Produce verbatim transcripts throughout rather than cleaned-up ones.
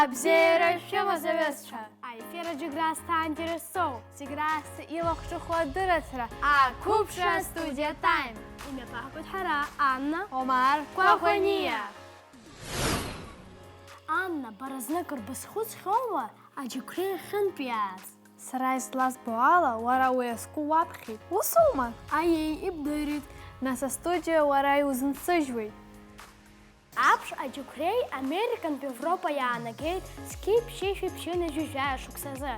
Абзиара шәымаз, аҩызцәа! Аефир аҿы Грасҭа Андересоу. Зегь раасҭа илахҿыху адырраҭара, ақәыԥшра, Студиа Тайм. Имҩаԥаҳгоит ҳара, Анна, Омар, Кәахәаниа. Анна, бара знык рбызхәыцхьоума аџьықәреи ахьынтә иааз? Сара излазбо ала, уара уи азку уаԥхьеит. Усоума? Аиеи, ибдырит. Нас астудиа уара иузынсыжьуеит. Аԥш аџьықәреи Американтә Европа иаанагеит зқьи ԥшьышәи ԥшьынҩажәи жәаҩа шықәсазы.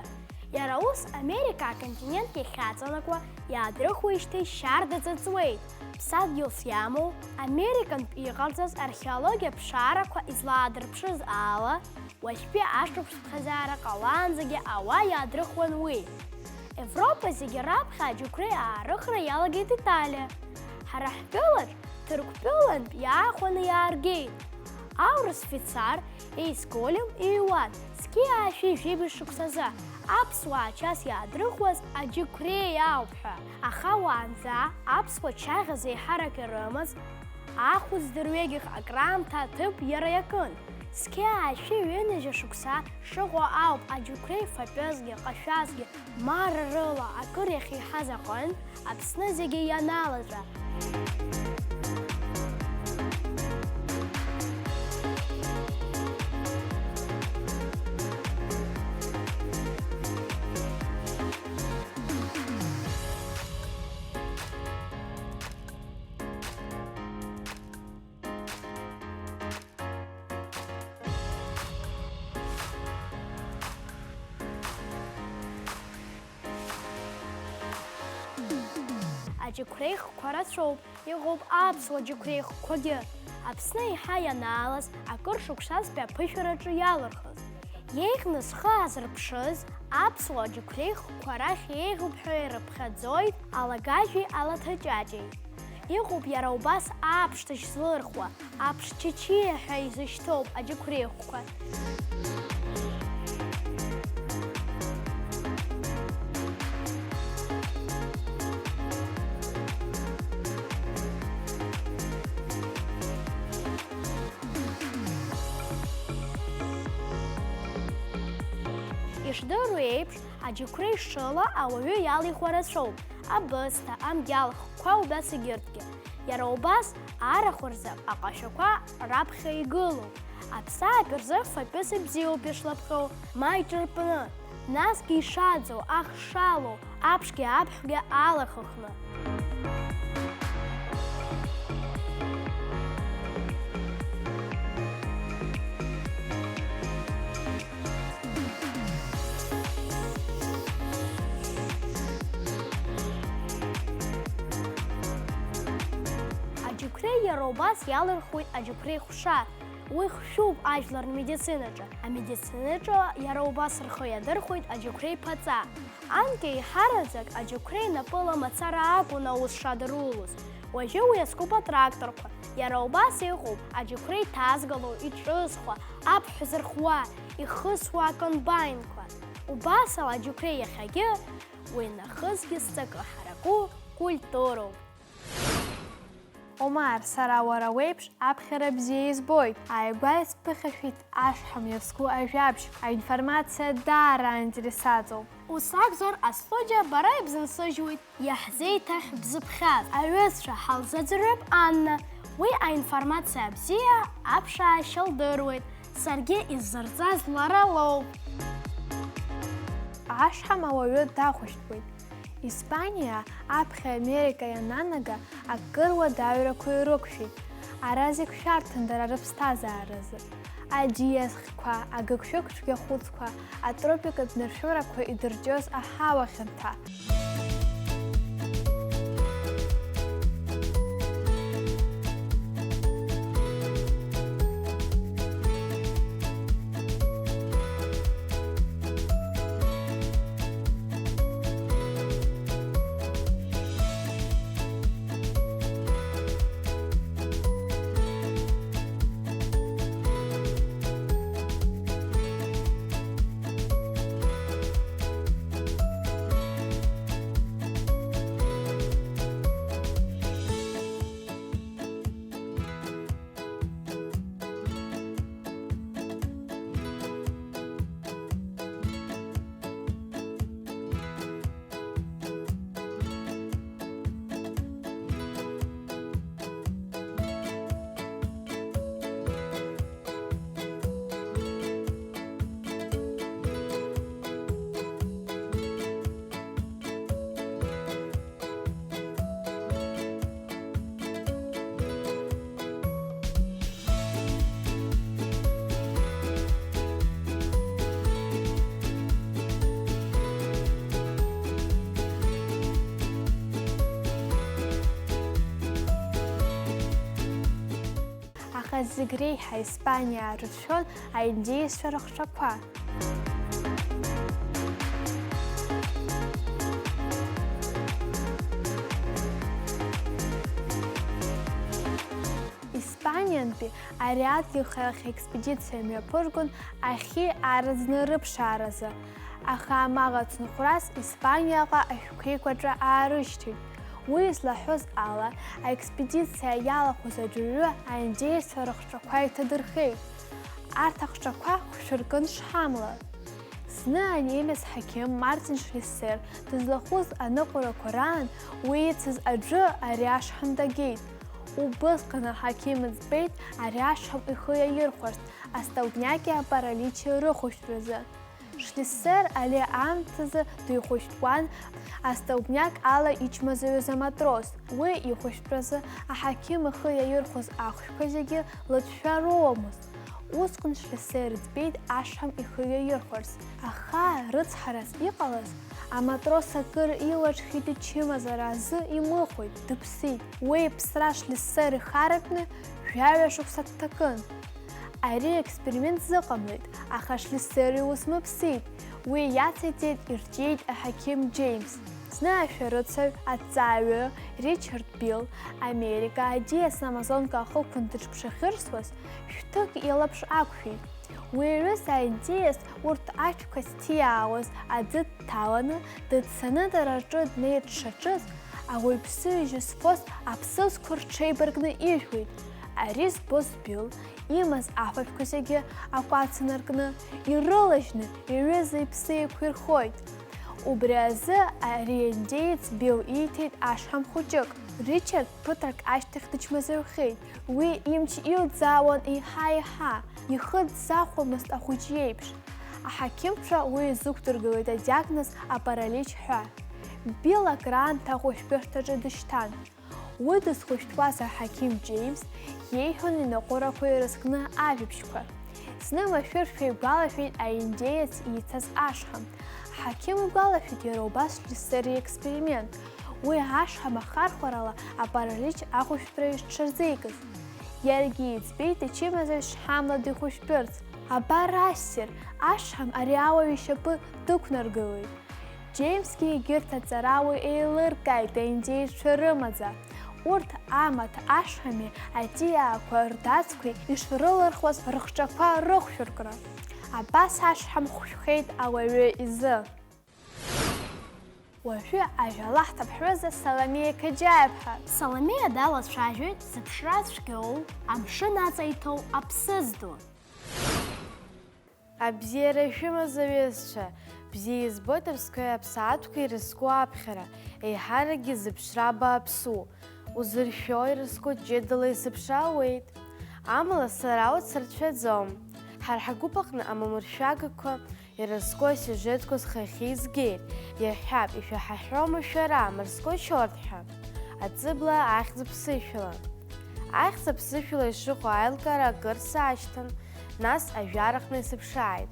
Иара ус, Америка аконтинент иахьаҵанакуа иаадрыхуеижьҭеи шьардаӡа ҵуеит. Ԥсадгьылс иамоу, Американтә иҟарҵаз археологиа ԥшаарақәа излаадырԥшыз ала, уажәтәи ашықәс ԥхьаӡара ҟалаанӡагьы ауаа иаадрыхуан уи. Европа зегьы раԥхьа аџьықәреи аарыхра иалагеит Италиа. Ҳара ҳтәылаҿ Ҭырқәтәылантә иаахәаны иааргеит. Аурыс фицар Ейс Голем иҩуан, зқьи аашәи жәибжь шықәсазы аԥсуаа час иаадрыхуаз аџьықәреи ауп ҳәа. Аха уаанӡа аԥсуа чаӷьа зеиҳарак ирымаз, ахәыц дырҩегьых акраамҭа аҭыԥ иара иакын. Зқьи аашәи ҩынҩажәа шықәса шыҟоу ауп аџьықәреи фатәызгьы, ҟашәазгьы, марарыла акыр иахьеиҳаз аҟынтә, Аԥсны зегьы ианалаҵәа. Аџьықәреи хкқәа рацәоуп, иҟоуп аԥсуа џьықәреи хкқәагьы. Аԥсны еиҳа ианаалаз, акыр шықәсазтәи аԥышәараҿы иалырхыз. Еиӷьны зхы аазырԥшыз аԥсуа џьықәреи хкқәа рахь еиӷьуп ҳәа ирыԥхьаӡоит алагажәи алаҭаҷаҷеи. Иҟоуп иара убас аԥшҭышь злырхуа, аԥшчычиа ҳәа изышьҭоуп аџьықәреи хкқәа. Ишдыру еиԥш, аџьықәреи шыла ауаҩы иалихуа рацәоуп, абысҭа, амгьал хкқәа убас егьырҭгьы. Иара убас арахә рзы аҟашәақәа раԥхьа игылоуп. Аԥсаатә рзы фатәыс ибзиоуп ишлаԥҟьоу, ма иҿырпны, насгьы ишаӡоу, ах шалоу, аԥшгьы аԥҳәгьы алахахны. Аџьықәреи иара убас иалырхуеит аџьықәреи хәша. Уи хәшәуп ажәлар рмедицинаҿы. Амедицинаҿы иара убас рхы иадырхәоит аџьықәреи ԥаҵа. Анкьа еиҳараӡак аџьықәреи напыла мацара акәын аус шадырулоз. Уажәы уи иазкуп атракторқәа. Иара убас иҟоуп аџьықәреи иҭазгало, иҿызхуа, аԥҳә зырхуа, ихысуа акомбаинқәа. Убасала аџьықәреи иахьагьы, уи нахысгьы зҵакы ҳараку культуроуп. Омар, сара уара уеиԥш аԥхьара бзиа избоит. Ааигәа исԥыхьашәеит ашҳам иазку ажәабжь. Аинформациа даара аинтересаҵоуп. Ус акәзар, астудиа бара ибзынсыжьуеит. Иаҳзеиҭаҳбзыԥхьаз аҩызцәа ҳалзыӡырҩып, Анна. Уи аинформациа бзиа аԥшаашьа лдыруеит. Саргьы исзырҵаз лара лоуп. Ашҳам ауаҩы дахәышәтәуеит. Испаниа аԥхьа Америка иананага, акыр уадаҩрақәа ирықәшәеит. Ара зегь шәарҭан дара рыԥсҭазааразы. Аӡиас хқәа, агыгшәыгцәгьа хәыцқәа, атропикатә наршәырақәа идырҷоз аҳауа хьанҭа. Зегь реиҳа Испаниа аарыцәшәон аиндееццәа рыхҿақәа. Испаниантәи ари адгьыл хыхь аекспедициа мҩаԥыргон ахьи араӡны рыԥшааразы, аха амаӷ ацынхәрас Испаниаҟа ашәқәеиқәаҿы аарышьҭит. Уи злаҳәоз ала, аекспедициа иалахәыз аӡәырҩы аиндееццәа рыхҿақәа иҭадырхеит. Арҭ ахҿақәа хәшәыркын шҳамла. Зны анемец ҳақьым Мартин Шлиссер дызлахәыз аныҟәарақәа раан уи ицыз аӡәы ари ашҳам дагеит. Убысҟан аҳақьым иӡбеит ари ашҳам ихы иаирхәарц, астолбняки апараличи рыхәшәтәразы. Шлиссер ари аамҭазы дихәышәтәуан астолбняк ала ичмазаҩыз аматрос. Уи ихәышәтәразы аҳақьым ихы иаирхәоз ахәшәқәа зегьы лыҵшәа роуамызт. Усҟан Шлиссер иӡбеит ашҳам ихы иаирхәарц. Аха рыцҳарас иҟалаз, аматрос акыр илаҽхьеит ичымазара азы имыхәеит, дыԥсит. Уи иԥсра Шлиссер ихаратәны жәаҩа шықәса дҭакын. Ари аексперимент зыҟамлеит, аха Шлиссер иус мыԥсит. Уи иациҵеит ирҿиеит аҳақьым Џьеимс. Зны ашәарыцаҩ, аҭҵааҩы Ричард Билл Америка аӡиас амазонка ахықәан дыҽԥшахьырсуаз, шәҭык илаԥш ақәшәеит. Уи аҩыза аиндеец урҭ ашәқәа зҭиаауаз аӡы дҭаланы, дыццаны дара рҿы днеит дшаҿыз, ауаҩԥсы ижьы зфоз аԥсыӡқәа рҽеибаркны ижәуеит. Ари збоз Билл имаз ахәшәқәа зегьы акәац инаркны, ирылажьны, иҩыза иԥсы еиқәирхоит. Убри азы ари аиндеец Билл ииҭеит ашҳам хәыҷык. Ричард ԥыҭрак ашьҭахь дычмазаҩхеит. Уи имч илӡаауан еиҳа-еиҳа, ихы дзахәомызт ахәыҷ иеиԥш. Аҳақьымцәа уи изықәдыргылеит адиагноз апаралич ҳәа. Билл акраамҭа ахәышәтәырҭаҿы дышьҭан. Уи дызхәышәтәуаз аҳақьым Џьеимс иеиҳәон иныҟәарақәа ирызкны ажәабжьқәа. Зны машәыршәа игәалашәеит аиндеец ицаз ашҳам. Аҳақьым игәалашәеит иара убас Шлиссер иексперимент. Уи ашҳам ахархәарала апаралич ахәышәтәра ишҽазикыз. Иаргьы иӡбеит ичымазаҩ шҳамла дихәышәтәырц. Абар ассир, ашҳам ари ауаҩ ишьапы дықәнаргылеит. Џьеимсгьы егьырҭ аҵарауаҩ еилыркааит аиндееццәа рымаӡа. Урҭ амаҭ ашҳами аҵиаақәа рдацқәеи ишрылырхуаз рыхҿақәа рыхәшәыркра. Абас ашҳам хәшәхеит ауаҩы изы. Уажәы ажәа лаҳҭап ҳҩыза Саломеиа Каџьаиаԥҳа. Саломеиа далацәажәоит зыԥшра цәгьоу, амшын аҵа иҭоу аԥсыӡ ду. Абзиара шәымаз, аҩызцәа! Бзиа избоит аԥсқәеи аԥсаатәқәеи ирызку аԥхьара, еиҳаракгьы зыԥшра бааԥсу. Узыршәо ирызку ҷыдала исыԥшаауеит. Амала сара урҭ сырцәаӡом. Ҳара ҳгәыԥ аҟны амамыршәагақәа ирызку асиужетқәа схахьы изгеит, иаҳҳәап, ишәаҳаҳәома шәара, Мырсқәа Чорҭ ҳәа? Аҵыблаа ахьӡ-ԥсышәала. Ахьӡ-ԥсышәала ишыҟоу аилкаара акыр сашьҭан, нас ажәараҟны исыԥшааит.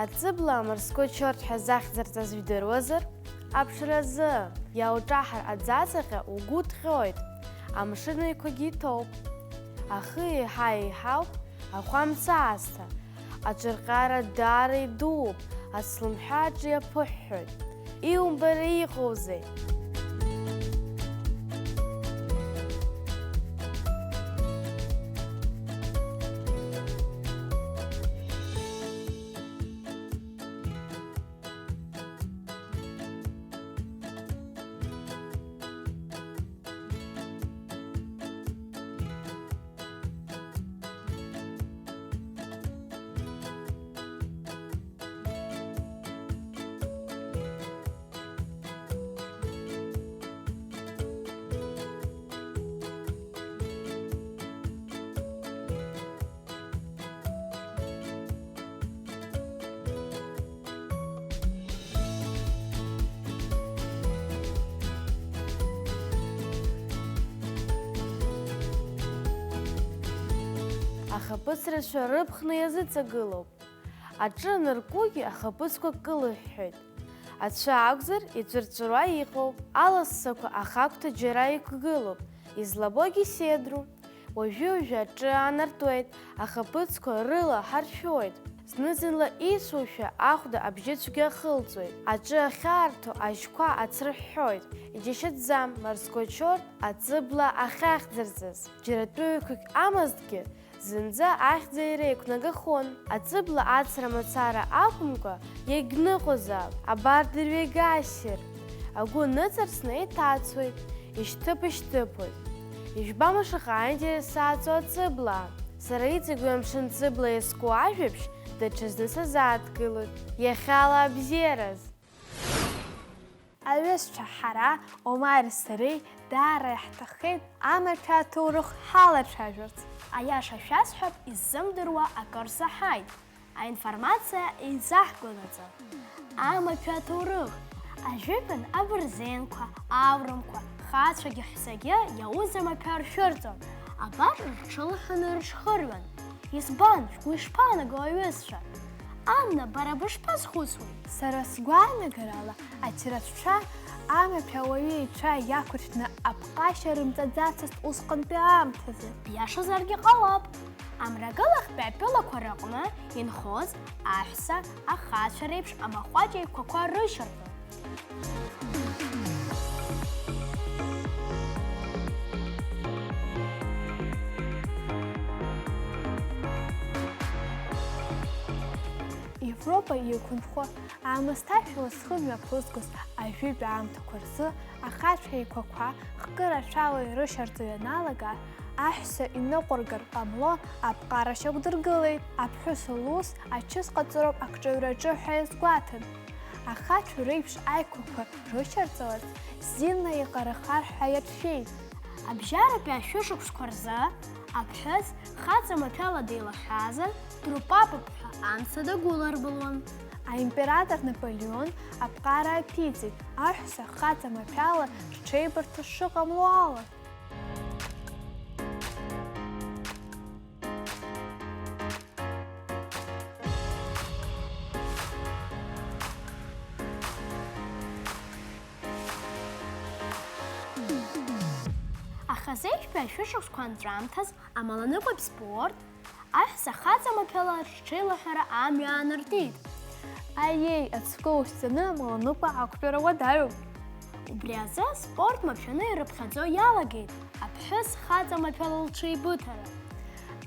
Аҵыблаа Мырсқәа Чорҭ ҳәа захьӡырҵаз жәдыруазар, аԥшразы иауҿаҳар аӡаҵаҟьа угәы ҭҟьоит, амшын еиқәагьы иҭоуп. Ахы еиҳа еиҳауп, ахәамц аасҭа, аҿырҟьара даара идууп, ацлымҳәа аҿы иаԥыҳәҳәоит. Иумбара иҟоузеи? Ахаԥыц рацәа рыԥхны иазыҵагылоуп. Аҿы аныркугьы ахаԥыцқәа кылыҳәҳәоит. Ацәа акәзар, иҵәырҵәыруа иҟоуп. Алассақәа ахагәҭа џьара иқәгылоуп, излабогьы сеидру. Уажәы-уажәы аҿы аанартуеит, ахаԥыцқәа рыла ҳаршәоит. Зны-зынла ицушәа ахәда абжьыцәгьа ахылҵуеит. Аҿы ахьаарҭо ажьқәа ацрыҳәҳәоит. Иџьашьатәӡам морской чёрт аҵыбла ахьахьӡырҵаз. Џьара тәыҩақәак амазҭгьы, зынӡа ахьӡ иара иқәнагахон. Аҵыбла ацра мацара акәымкәа, иагьныҟәозаап, абар дырҩегьых ссир агәы ныҵарсны иҭацоит, ишьҭыԥ-ишьҭыԥоит. Ижәбама шаҟа аинтерес сааҵо аҵыблаа! Сара иҵегь уи амшын ҵыбла иазку ажәабжь даҽазны сазааҭгылоит. Иахьала абзиараз! Аҩызцәа, ҳара, Омари сареи, даара иаҳҭаххеит амаҭәа аҭоурых ҳалацәажәарц. Аиаша шәасҳәап, иззымдыруа акыр саҳаит. Аинформациа еизаҳкылаӡом. Амаҭәа аҭоурых, ажәытәан абырзенқәа, аурымқәа, хацәагьы ҳәсагьы иауз амаҭәа ршәырҵон, абар рҽылаҳәаны рыҽхырҩон. Избан, шәгәы ишԥаанаго, аҩызцәа? Анна, бара бышԥазхәыцуеи? Сара сгәаанагарала, аҭирацәцәа амаҭәа ауаҩы ицәа иақәыршәны аԥҟашьа рымҵаӡацызт усҟантәи аамҭазы. Биашазаргьы ҟалап. Амрагылахьтәи атәылақәа рыҟны инхоз аҳәса, ахацәа реиԥш амахәаҷ еиқәақәа рышьарҵон. Европа иқәынхо аамысҭашәала зхы мҩаԥызгоз ажәытә аамҭақәа рзы ахацәа еиқәақәа хкы рацәала ирышьарҵо ианалага, аҳәса иныҟәыргар ҟамло аԥҟара шьақәдыргылеит. Аԥҳәыс лус ачыс ҟаҵароуп акҿаҩраҿы ҳәа иазгәаҭан. Ахацәа реиԥш аиқәақәа рышьарҵаларц зинла иҟарахар ҳәа иацәшәеит. Абжьаратәи ашәышықәсқәа рзы аԥҳәыс хаҵа маҭәала деилаҳәазар, дырпапуп ҳәа амца дагәыларбылуан. Аимператор Наполеон аԥҟара аԥиҵеит, аҳәса хаҵа маҭәала рҽеибырҭо шыҟамло ала. Ахазеижәтәи ашәышықәсқәа анҵәамҭаз амаланыҟәаҩ спорт аҳәса хаҵа маҭәала рҽеилаҳәара амҩа аанартит. Аиеи, ацгәы ушьҵаны амаланыҟәа ақәтәара уадаҩуп. Убри азы спорт маҭәаны ирыԥхьаӡо иалагеит аԥҳәыс хаҵа маҭәала лҽеибыҭара.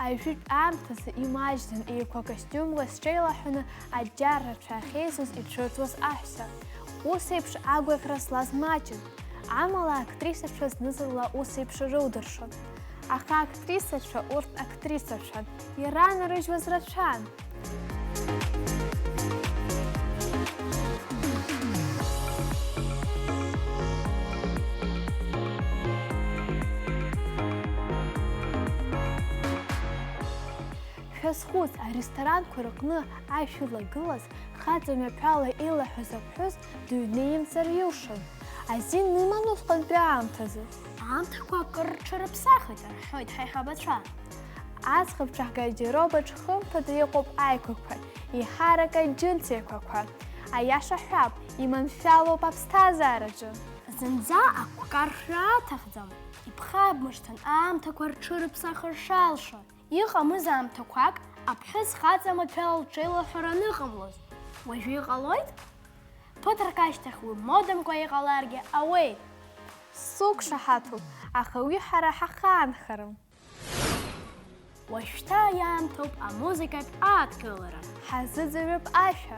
Ажәытә аамҭазы имаҷӡан еиқәа костиумла зҽеилаҳәаны аџьар рацәа ахьеизоз ицәырҵуаз аҳәса. Ус еиԥш агәаӷьра злаз маҷын. Амала актрисацәа зны-зынла ус еиԥш рылдыршон. Аха актрисацәа урҭ актрисацәан, иранарыжьуаз рацәан. Шәазхәыц, аресторанқәа рыҟны ашә илагылаз, хаҵа маҭәала илаҳәаз аԥҳәыс дыҩны имцар илшон. Азин иман усҟантәи аамҭазы. Аамҭақәа акыр рҽырыԥсахит, рҳәоит ҳаиҳабацәа. Аӡӷабцәа ҳгардеробаҿ хымԥада иҟоуп аиқәақәа, еиҳарак аџьынҵ еиқәақәа. Аиаша ҳҳәап, иманшәалоуп аԥсҭазаараҿы. Зынӡа агәкаршәра аҭахӡам, иԥхабмыршҭын аамҭақәа рҽырыԥсахыр шалшо. Иҟамыз аамҭақәак аԥҳәыс хаҵа маҭәала лҽеилаҳәара аныҟамлоз, уажәы иҟалоит? Ԥыҭрак ашьҭахь уи модамкәа иҟаларгьы ауеит. Суқәшаҳаҭуп, аха уи ҳара ҳахаанхарым. Уажәшьҭа иаамҭоуп амузыкатә ааҭгылара. Ҳазыӡырҩып ашәа.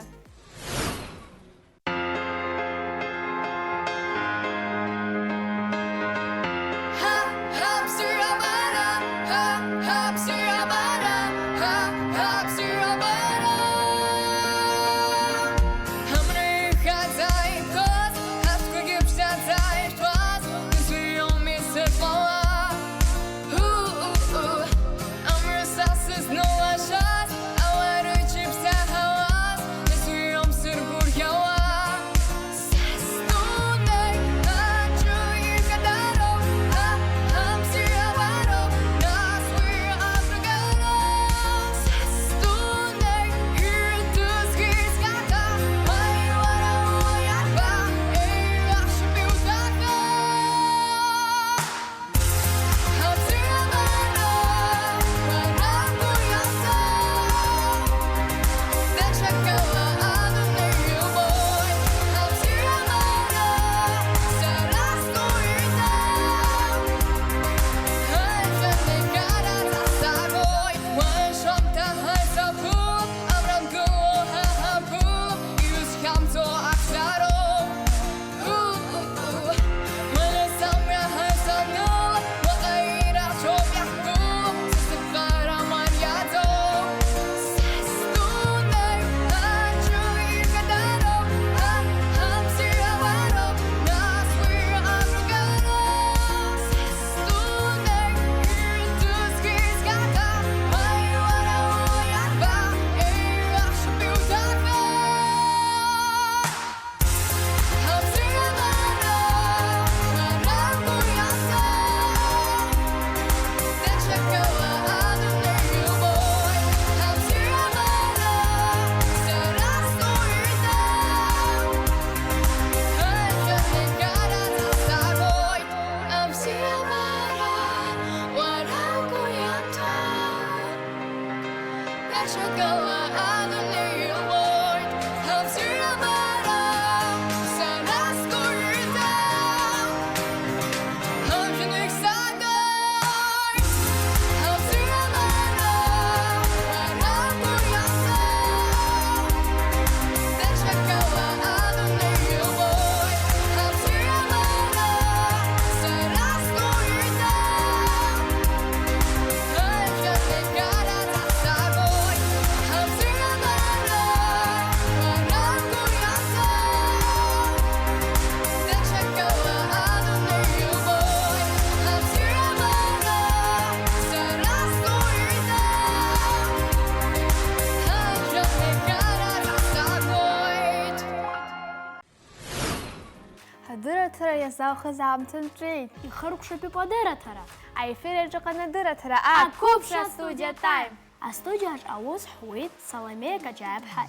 Адырраҭара иазалхыз аамҭа нҵәеит. Ихыркәшатәуп адырраҭара. Аефир аҿы ҟан адырраҭара, ақәыԥшра, астудиа Time. Астудиаҿ аус ҳуит Саламеи Каҷаиаԥҳа.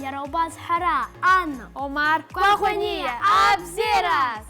Иара убас ҳара, Анна, Омар, Кәахәаниа, абзиараз!